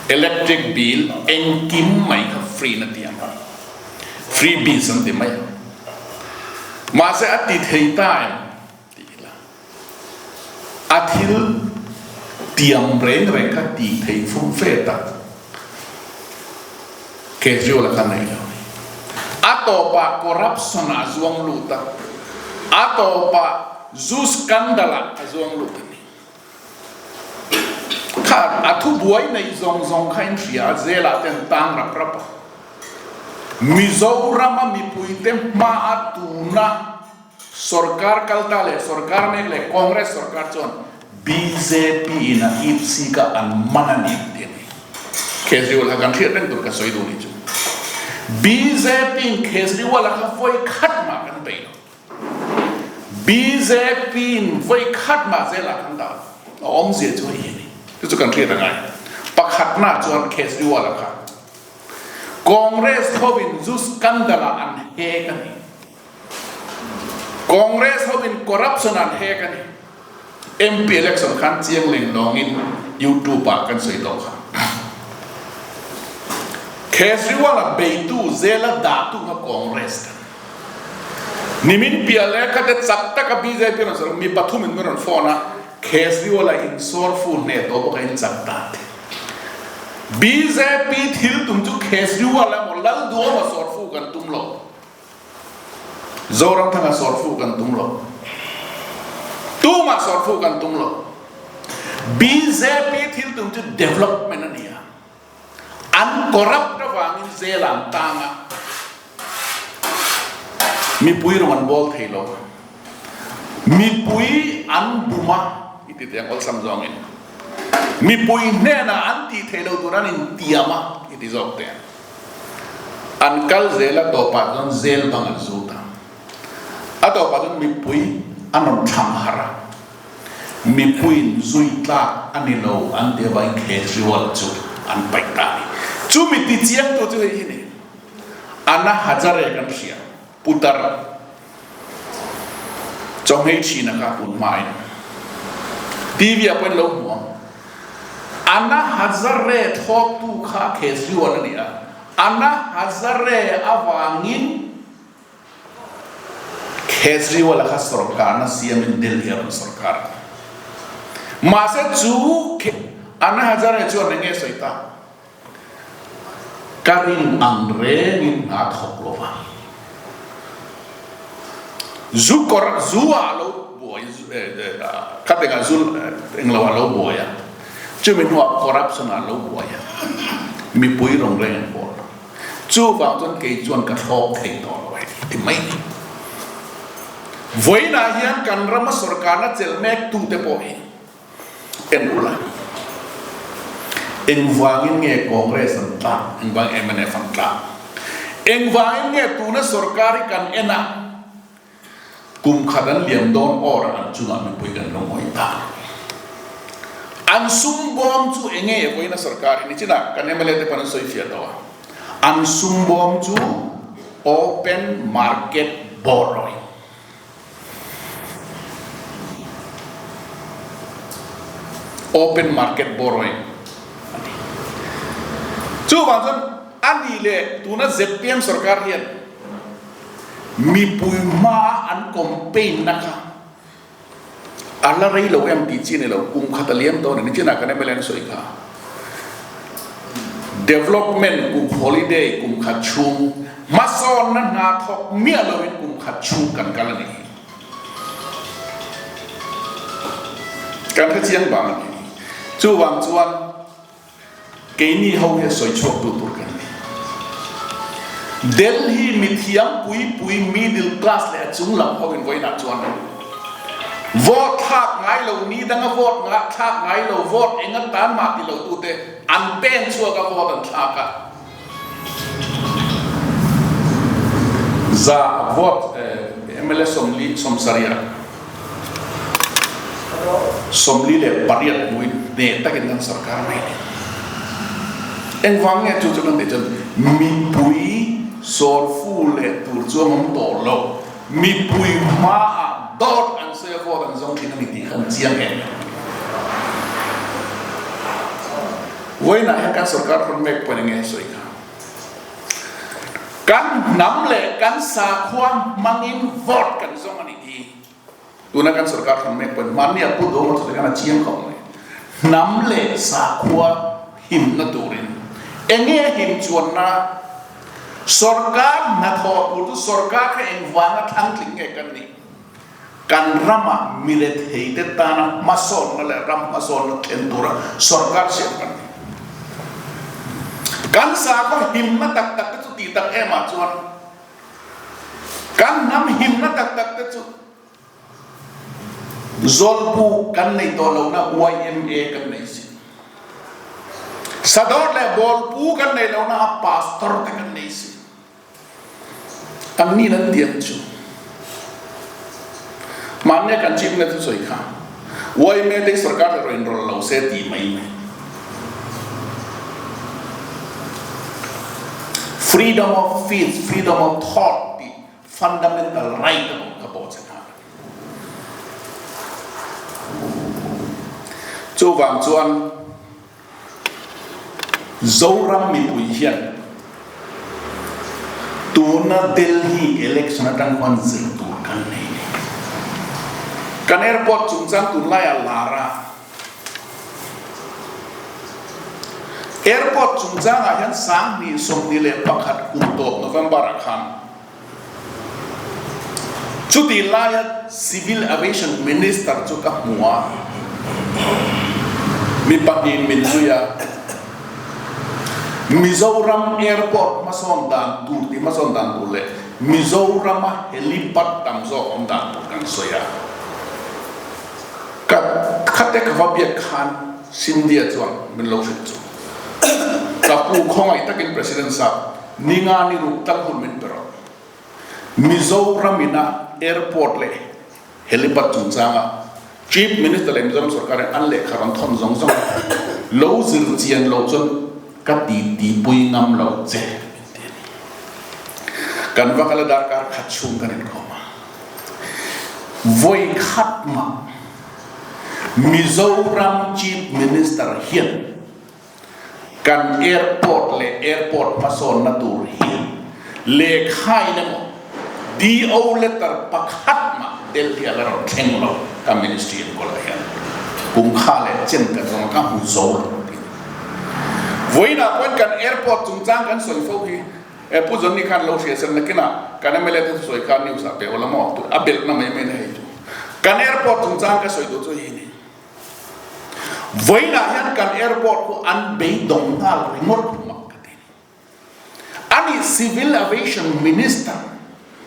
Electric bill engkim mai kha free na ti ang. Free bills an ti mai ang. Mahse a ti thei ta em ti ila. A thil tiam reng reng kha ti thei fum fe tak Kejriwal a kha nei lo. A tawpah corruption ah a zuang lut a, a tawpah zu scandal ah a zuang lut a ni. Kha a thubuai neih zawng zawng kha in hria a, jail ah te an tang rap rap a. Mizorama mipuite hmaa tuna Sorkar kalta leh sorkar mek leh Congress sorkar chuan bjp in a ipc kha an man a ni ang tih a ni. Kejriwal kha kan hriat reng tur ka sawi duh ni chu. Bjp in Kejriwal a kha vawi khat mah kan bei lo. Bjp in vawi khat mah jail ah kan dah lo. A awmzia chu hei hi a ni. Chu chu kan hriat a ngai. Pakhatna chuan Kejriwal a kha Congress hovin zu scandal ah an hek a ni. Congress ho in corruption an hek a ni. MP election khan chiang leng lawngin YouTube ah kan sawi tawh kha. Kejriwal a beitu zela dahtu kha Congress kan. Nimin piah leh kha te chak taka bjp rawn sawi mi pathum in min rawn phone a, Kejriwal a insawr fu hneh tawh bawk a in chak ta te. Bjp thil tum chu Kejriwal emaw Lalduhawma sawr fu kan tum lo. Zoramthanga sawrfu kan tum lo. Tumah sawrfu kan tum lo. Bjp thil tum chu development a ni a. An corrupt avangin jail ah an tang a. Mipui rawng an bawl thei lo. Mipui an bum a, i ti teh ang awlsam zawngin. Mipui hnenah an tih theih lo tur an intiam a, i ti zawk teh ang. An kal zel a tawpah chuan zel bang an zut a. A tawpah chuan mipui an rawn thlang harh a. Mipuiin zui tlak a ni lo an ti avangin Kejriwal chu an paih ta a ni. Chumi tichiangtu chu hei hi ni. Anna Hazare kan hria, putar chawnghei thin a kha tun hmain TV ah pawhin lo hmu ang. Anna Hazare thawktu kha Kejriwal a ni a, Anna Hazare avangin Kejriwal a kha sorkarna siamin Delhi a rawn sorkar a. Mahse chu Anna Hazare chuan eng nge sawi ta? Ka rin ang rengin hna thawk lo va. Zu kawr, zu ah lo buai, ka tengah zu englo ah lo buai a, chumi hnuah corruption ah lo buai a, mipui rawn reng an pawl lo. Chuvang chuan kei chuan ka thlawk thei tawh lo hei ti mai ni. Vawiinah hian kan rama sorkarna chelh mek tute pawh hi En ula, engvangin nge Congress an tlak, engvang mnf an tlak? Engvangin nge tuna sorkar hi kan en a, kum khat an liam dawn awr an chungah mipui kan lo ngawi ta? An sum bawm chu enge vawiina sorkar hi ni chinah kan mla te pawn an sawi fiah tawh a, an sum bawm chu open market borrowing. Open market borrowing a ni. Chuvang chuan a ni leh tuna zpm sorkar hian mipui hmaa an campaign na kha a la rei lo em tih chi a ni lo, kum khat a liam dawn a ni. Chinah kan mla an sawi kha development kum holiday kum khat chhung hmasawnna hna thawk miah loin kum khat chhung kan kal a ni hi. Kan hre chiang vang a ni. Chuvang chuan keini ho hi a sawi chhuak tu tur kan ni. Delhi mithiam pui pui middle class leh a chung lam ho in vawiinah chuan vote thlak ngai lo, ni danga vote ngah thlak ngai lo, vote eng atan mah ti lo tute an pen chhuak a vote an thlak a. Za vote mla sawmli sawmsarih 48 hmuin hneh takin kan sarkar mai a ni. Engvang nge chu chu kan tih chuan mipui sawrfu leh tur chu a awm tawh lo, mipui hmaah dawt an sawi a vote an zawng thin a ni tih kha an chiang em em. Vawiinah hian kan sorkar hrawn mek pawhin enge sawi kha? Kan hnam leh kan sakhua hmangin vote kan zawng a nih hi. Tuna kan sorkar hrawn mek pawhin hmanni a pu duh ngawt kan a chiang khawp mai. Hnam leh sakhua himna turin enge him chuanna sorkar hnathawh tur chu sorkar kha engvanga thlangtling nge kan nih? Kan rama miretheite tana hmasawnna leh ram hmasawnna thlen tura sorkar siam kan ni. Kan sakhaw himna tak tak te chu tih tak emah chuan kan hnam himna tak tak te chu Zawlbu kan nei tawh lohna yma kan nei si. Sadawt leh Bawlpu kan nei lohna a Pastor te kan nei si. An nin an tiang chu mahnia kan chip na thusawi kha yma te sarkar erawh in rawlh lo se tih mai mai. Freedom of speech, freedom of thought tih fundamental right a awm kha pawh che nghal a ni. Chuvang chuan. Zoram mipui hian tuna Delhi election atang khuan zir tur kan nei ni. Kan airport chungchang tunlaiah lar a, airport chungchangah hian 2021 kum tawp November ah khan Chutih laia Civil Aviation Minister chu ka hmu a, mi pahnihin min zui a, Mizoram Airport hmasawn dan tur tih hmasawn dan tur leh Mizorama helipad tam zawk awm dan tur kan sawi a. Ka khate ka va biak khan Scindia chuan min lo hrilh chu. Ka pu khawngaih takin President sap Ninga ni ruk tal hun min pe rawh. Mizoram ina airport leh helipad chungchanga Chief Minister leh Mizoram sorkar in an lehkha rawn thawn zawng zawng lo zir chian lo chuan ka ti tipui ngam lo che min ti a ni. Kan va kal a darkar khat chhung kan inkhawm a, vawi khat mah Mizoram Chief Minister hian Kan airport leh airport hmasawnna tur hi lehkhain emaw DO letter pakhat mah Delhi a la rawn thleng lo ka ministry enkawlah hian kum kha leh chen kan zawng a ka hmu zo lo tih a ni. Vawiinah pawhin kan airport chungchang kan sawi fo hi e Pu Johnny khan lo hria sen nakinah kan mla te thusawi kha news ah pe ula maw a belhna mai mai na hei chu kan airport chungchang ka sawi duh chu hi a ni. Vawiinah hian kan airport khu an beidawng nghal ringawt mak ka ti ni. Ani Civil Aviation Minister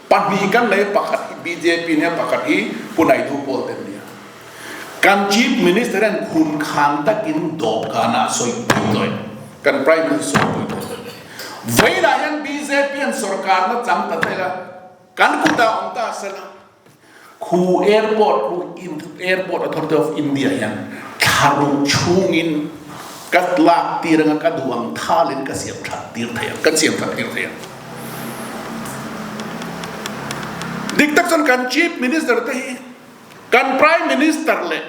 pahnih kan nei pakhat hi bjp nia pakhat hi Pu Naidu pawl te nia. Kan Chief Minister hian khun khan takin dawhkanah sawi pui tawh e. Kan Prime Minister sawi pui tawh e. Vawiinah hian bjp an sorkarna chang ta tel a, kan kutah awm ta sela. Khu airport khu Airport Authority of India hian thlaruk chhungin ka lak tir anga ka duh ang thalin ka siam that tir thei ang, kan siam that tir thei ang. Dik tak chuan kan Chief Minister te hi kan Prime Minister leh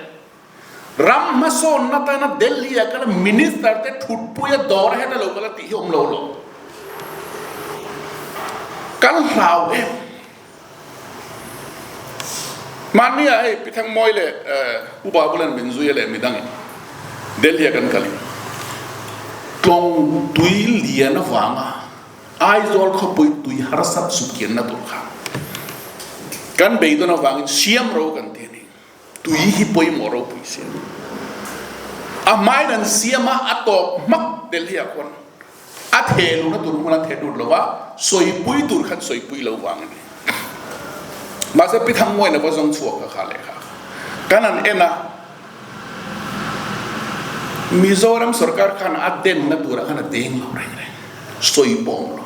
ram hmasawnna tana Delhi ah kala Minister te thutpui a dawr a heta lo kala tih hi awm lo lo. Kan hlau em. Mahni ah hei Pi Thangmawi leh Pu Babulan min zui a leh midang in Delhi ah kan kal in tlawng tui lian avanga Aizawl khawpui tui harsat sutkianna tur kha kan beidawn avangin siam ro kan ti a ni. Tui hi pawimawh ropui si a ni. A hmain an siam a, a tawp hmak Delhi ah khuan a theh luhna tur hmun a theh lut lo a, sawipui tur khan sawipui lo vang a ni. Mahse Pi Thangmuain a va zawng chhuak kha kha lehkha kan han en a, Mizoram sorkar khan a denna turah khan a deng lo reng reng, sawi pawh awm lo.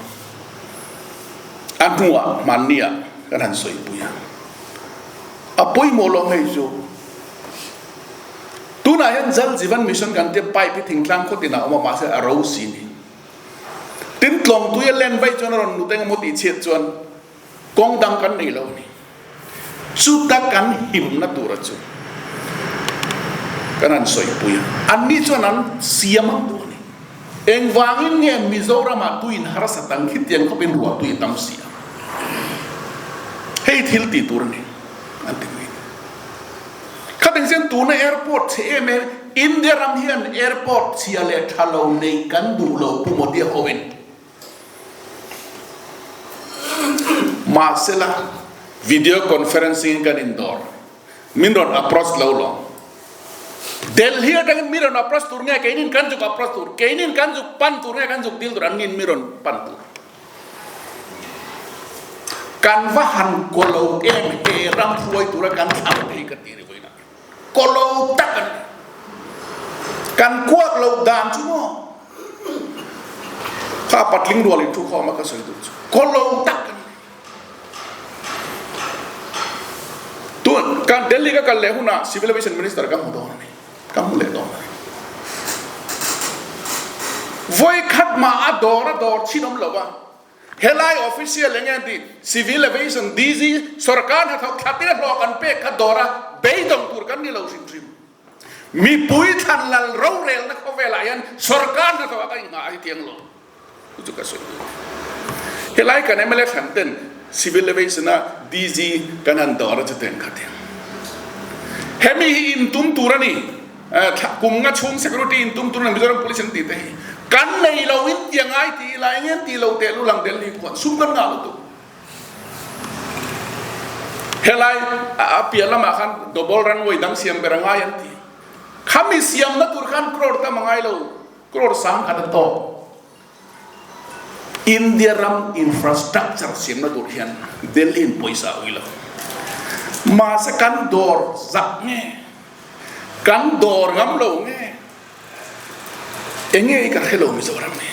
A hnuah hmanniah kan han sawipui a. A pawimawh lo hei chu. Tunah hian Jal Jeevan Mission kan tia pipe hi thingtlang khaw tinah a awm a mahse a ro si ni. Tin tlawng tui a len vaih chuan a rawn nut eng emaw tih chhiat chuan kawng dang kan nei lo a ni. Chuta kan himna tura chu kan han sawipui a, anni chuan an siam ang duh a ni. Engvangin nge Mizoramah tuin harsa tang khitiang khawpin ruah tui a tam si a? Hei thil tih tur a ni, an ti mai. Khatin chuan tuna airport chhe em em, India ram hian airport chhia leh tha lo neih kan duh lo Pu Modi-a hoin. Mahsela video conferencing in kan indawr. Min rawn approach lo lawm. Delhi atangin mi rawn approach tur nge keinin kan zuk approach tur, keinin kan zuk pan tur nge kan zuk dil tur an nin mi rawn pan tur. Kan va han ko lo em he ram hruai tura kan thlang te hi ka ti ri vawiinah hian. Ko lo tak an ni. Kan kuak lo dan chu maw? Kha patling rual in thu khawm a ka sawi duh chu. Ko lo tak an ni. Tun kan Delhi ka kal leh hunah Civil Aviation Minister ka hmu dawn a ni. Ka hmu leh dawn a ni. Vawi khat mah a dawr a dawr chin awm lo va. Helai official eng nge an tih Civil Aviation DG sorkar hnathawk thla tir hlawh kan pek kha dawr a beidawng tur kan ni lo hrim hrim. Mipui thlan lal rorelna khawvelah hian sorkar hnathawk a ka inghah a hi tiang lo. Chu chu ka sawi duh. Helai kan mla thlan ten Civil Aviation a DG kan han dawr a chuteng kha tiang. Hemi hi in tum tur a ni. Kum nga chhung security in tum tur a ni Mizoram Police an tih te hi. Kan nei lo in ti angai ti ila eng nge an tih lo teh lulang Delhi khuan sum kan ngah lutuk. Helai a piah lamah khan double runway dang siam ber a ngai an ti. Khami siamna tur khan crore tam a ngai lo, crore sang khat a tawk. India ram infrastructure siamna tur hian Delhi in pawisa a ui lo. Mahse kan dawr zak nge, kan dawr ngam lo nge, Enge i ka hre lo Mizoram hi.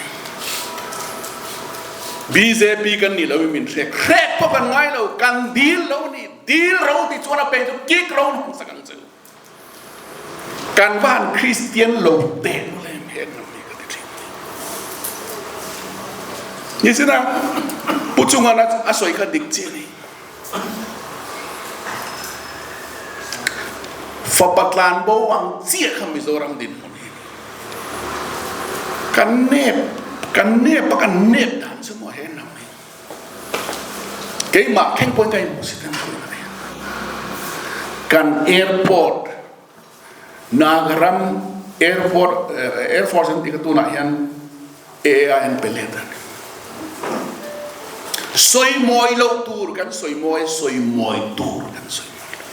Bjp kan nih lo i min hrek hrek pawh kan ngai lo, kan dil lo ni, dil ro ti chuan a peng chu kik ro hmang sak ang che u. Kan va han Kristian lo teh mawle em he ram hi ka ti thin. Ni sin a Pu Chungan a sawi kha dik chiah a ni. Fapa tlan bo ang chiah kha Mizoram dinhmun hi a ni. Kan nep, kan nep a kan nep dan chu maw he hnam hi. Keimah thleng pawhin ka inhmuhsit em thin a ni. Kan airport, Nagaram airport, Air Force an tih kha tunah hian AAI an pe let a ni. Sawi mawi loh tur kan sawi mawi, sawi mawi tur kan sawi mawi lo.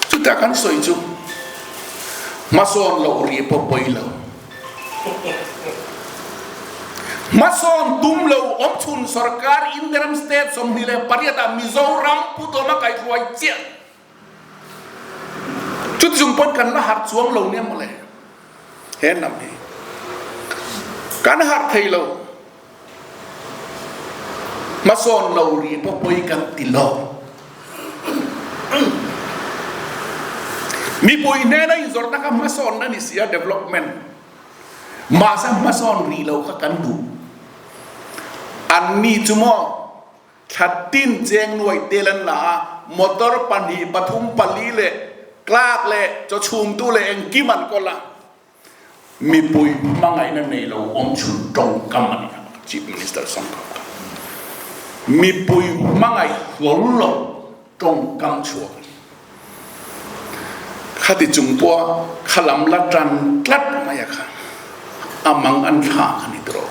Chutah kan sawi chu hmasawn loh ri pawh pawi lo. Hmasawn tum lo awmchhun sorkar India ram state 28 ah Mizoram Pu Dawma kaihruai chiah. Chuti chung pawn kan la harh chuang lo nia mawle. He hnam hi kan harh thei lo. Hmasawn lo ri pawh pawi kan ti lo. Mipui hnena inzawrhna kha hmasawnna ni si a, development. Mahse hmasawn ri lo kha kan duh. Anni chu maw Thla tin cheng nuai tel an la a, motor pahnih, pathum, pali leh clerk leh chaw chhumtu leh engkim an kawl a. Mipui hmangaihna nei lo awm chhun tawngkam a ni a, Chief Minister Sangkam kha. Mipui hmangaih hlawl lo tawngkam chhuak a ni. Khati chung pawha kha lam la tan tlat mai a kha a mang an thla kha ni tawh.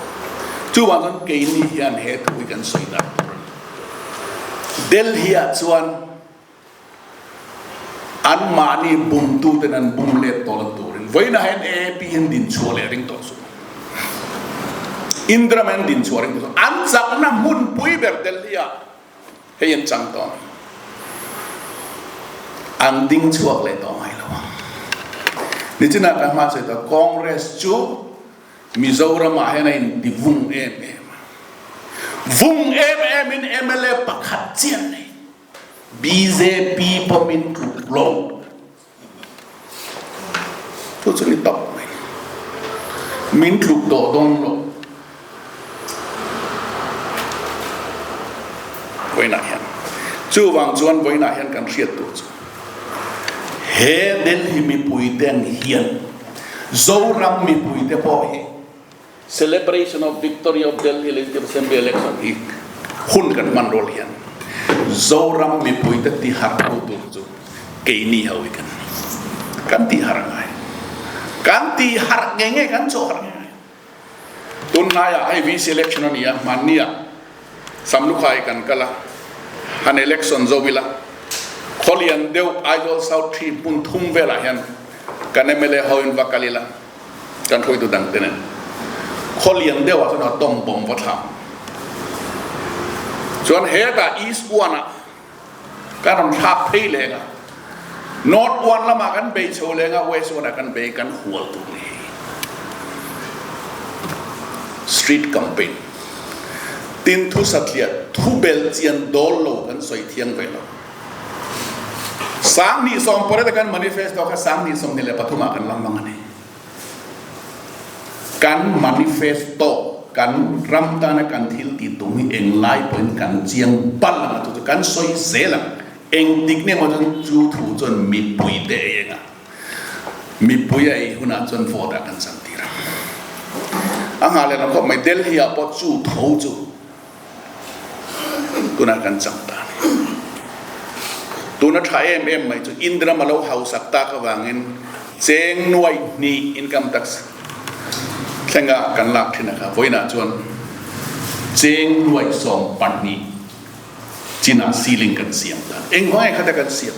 Chuvang chuan keini hian he thu hi kan sawi dan tur a ni. Delhi ah chuan an mahni bumtu ten an bum let tawh lo turin vawiinah hian AAP hian din chhuah leh ring tawh suh. Indira hian din chhuah ring tawh suh. An chakna hmunpui ber Delhi ah Hei an chang tawh a ni. An ding chhuak leh tawh ngai lo ang. Nichinah ka hma sawi tawh Congress chu Mizoram ah hian a inti vung em em a. Vung em em in mla pakhat chiah a nei. Bjp pawh min tluk lo. Chu chu ni tawp mai. Min tluk tawh dawn lo. Vawiinah hian. Chuvang chuan vawiinah hian kan hriat tur chu he Delhi mipui ten hian. Zoram mipuite pawh hi Celebration of Victory of Delhi Legislative Assembly Election hi hun kan hman rual hian Zoram mipuite tiharh tu tur chu keini ho hi kan ni. Kan tiharh ngai. Kan tiharh nge nge kan chawh harh nge nge. Tunhnaiah hei VC election a ni a, hmanniah Samlukhai kan kal a, han election zo ila, Khawlian deuh Aizawl South Tree hmun thum velah hian kan mla hoin va kal ila, kan hruaitu dangte nen Khawlian deuhah chuan a tawng bawm va thlang. Chuan hetah East One-ah kan rawn thlak phei leng a, North One lamah kan bei chho leng a, West One-ah kan bei kan hual tur ni hei. Street campaign tin thu satliah thu bel chian dawl lo kan sawi thiang ve lo. 2018 kan manifesto kha 2023 ah kan la hmang a ni. Kan manifesto, kan ram tana kan thil tih tum hi eng lai pawhin kan chiang bal ang a, chu chu kan sawi zel ang. Engtik nge maw chuan chu thu chuan mipui te ei eng a, mipui a ei hunah chuan vote ah kan chang tir ang. A nghah leh lam khawp mai, Delhi ah pawh chu tho chu tunah kan chang ta a ni. Tuna tha em em mai chu Indram a lo hausak tak avangin cheng nuai hnih income tax thlenga kan lak thin a kha. Vawiinah chuan cheng nuai 20 chinah ceiling kan siam ta. Engvang nge khata kan siam?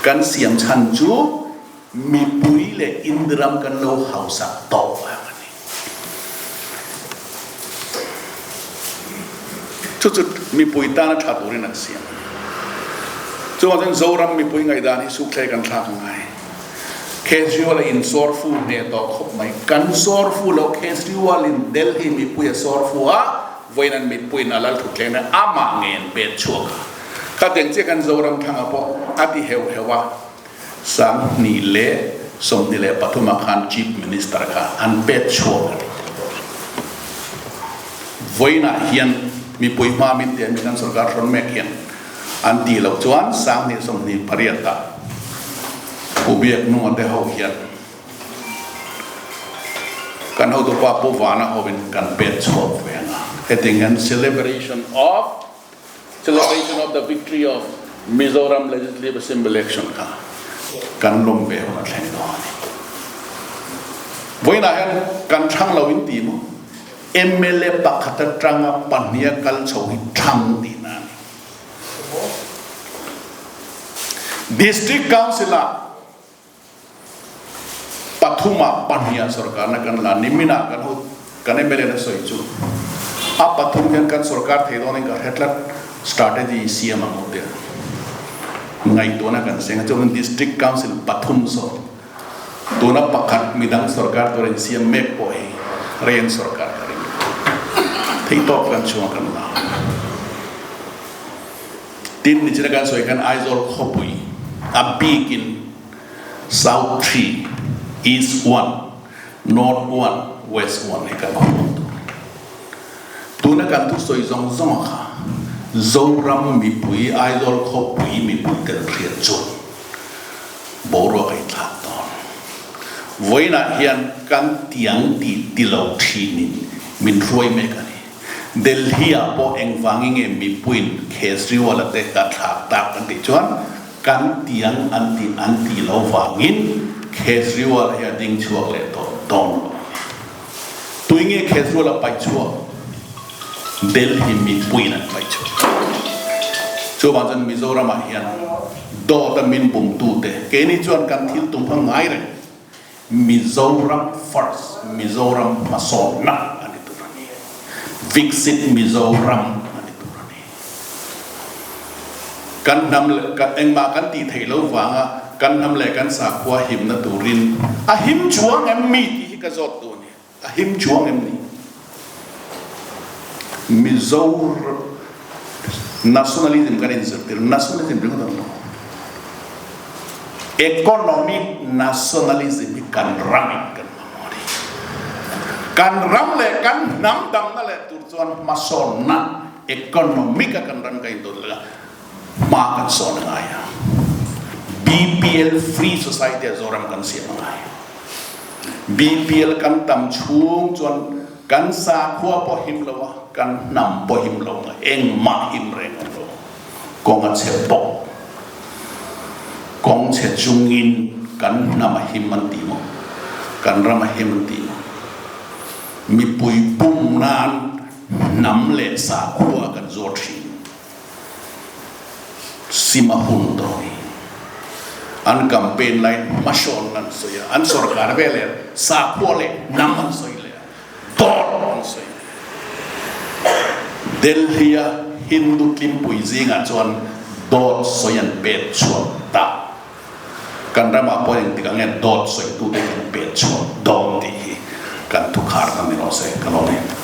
Kan siam chhan chu Mipui leh Indram kan lo hausak tawh vang a ni. Chu chu mipui tana tha turin an siam a ni. Chuvang chuan Zoram mipui ngaihdan hi sukthlei kan thlak a ngai. Kejriwal a insawr fu hneh tawh khawp mai. Kan sawr fu lo Kejriwal in Delhi mipui a sawr fu a, vawiin an mipuiin a lal thutthleng nen amah ngei an pet chhuak a. Khatiang chiah khan Zoramthanga pawh a ti heuh heuh a. 2023 ah khan Chief Minister kha an pet chhuak a ni. Vawiinah hian mipui hma min ti a mi kan sorkar hrawn mek hian an tih loh chuan 2028 ah Pu Biaknunga te ho hian kan hotupa Pu Vana hovin kan pet chhuak ve ang a. Hetiang hian celebration of Celebration of the victory of Mizoram Legislative Assembly Election kha kan lawm ve hun a thleng dawn a ni. Vawiinah hian kan thlang lo in ti maw? Mla pakhat atanga pahniha kal chho hi thlang tihna a ni. District Council-ah Pathumah pahniha sorkarna kan la niminah kan ho kan mla na sawi chu a pathum hian kan sorkar thei dawnin ka hre tlat strategy siam ang ute ngaihtuahna kan seng a chuan district council pathum saw tuna pakhat midang sorkar tur in siam mek pawh hi ren sorkar ka ring thei tawp kan chhunga kan la tin nichina kan sawi khan Aizawl khawpui a bikin South 3, East 1, North 1, West 1 hi kan awm dawn tur. Tuna kan thusawi zawng zawng a kha Zoram mipui, Aizawl khawpui mipui ten hriat chuan boruak a inthlak dawn. Vawiinah hian kan tiang tih ti lo thinin min hruai mek a ni. Delhi-ah pawh engvangin nge mipuiin Kejriwal-a te ka thlak tak an tih chuan Kan tiang an tih an tih lo vangin Kejriwal hi a ding chhuak leh tawh dawn lo a ni. Tui nge Kejriwal a paih chhuak? Delhi mipuiin an paih chhuak. Chuvang chuan Mizoramah hian dawt a min bumtute keini chuan kan thil tum kha ngai reng. Mizoram first, Mizoram hmasawnna a ni tur a ni. Viksit Mizoram a ni tur a ni. Kan hnam leh kan engmah kan tih theih lo vanga kan hnam leh kan sakhua himna turin a him chuang em mi tih hi ka zawt duh a ni. A him chuang em ni? Mizo nationalism kan inzirtir, nationalism ringawt a ni lo. Economic nationalism hi kan ramin kan mamawh a ni. Kan ram leh kan hnam damna leh tur chuan hmasawnna economic a kan ram kan indawt leh a, hma kan sawn a ngai a. BPL free society a Zoram kan siam a ngai. BPL kan tam chhung chuan kan sakhua pawh him lo a, kan hnam pawh him lo a, engmah him reng awm lo. Kawng a chhe bawk. Kawng chhe chungin kan hnam a him an ti maw? Kan ram a him an ti maw? Mipui bum nan hnam leh sakhua kan zuar thin. Sim a hun tawh hi. An campaign laiin hmahrawn an sawi a, an sorkar ve leh sakhua leh hnam an sawi leh a, dawt an sawi leh. Delhi-a Hindu tlimpui zingah chuan dawt sawi an pet chhuak ta. Kan ramah pawh engtik ang nge dawt sawitute kan pet chhuak dawn tih hi kan thukhar ta ni rawh se ka lawm e.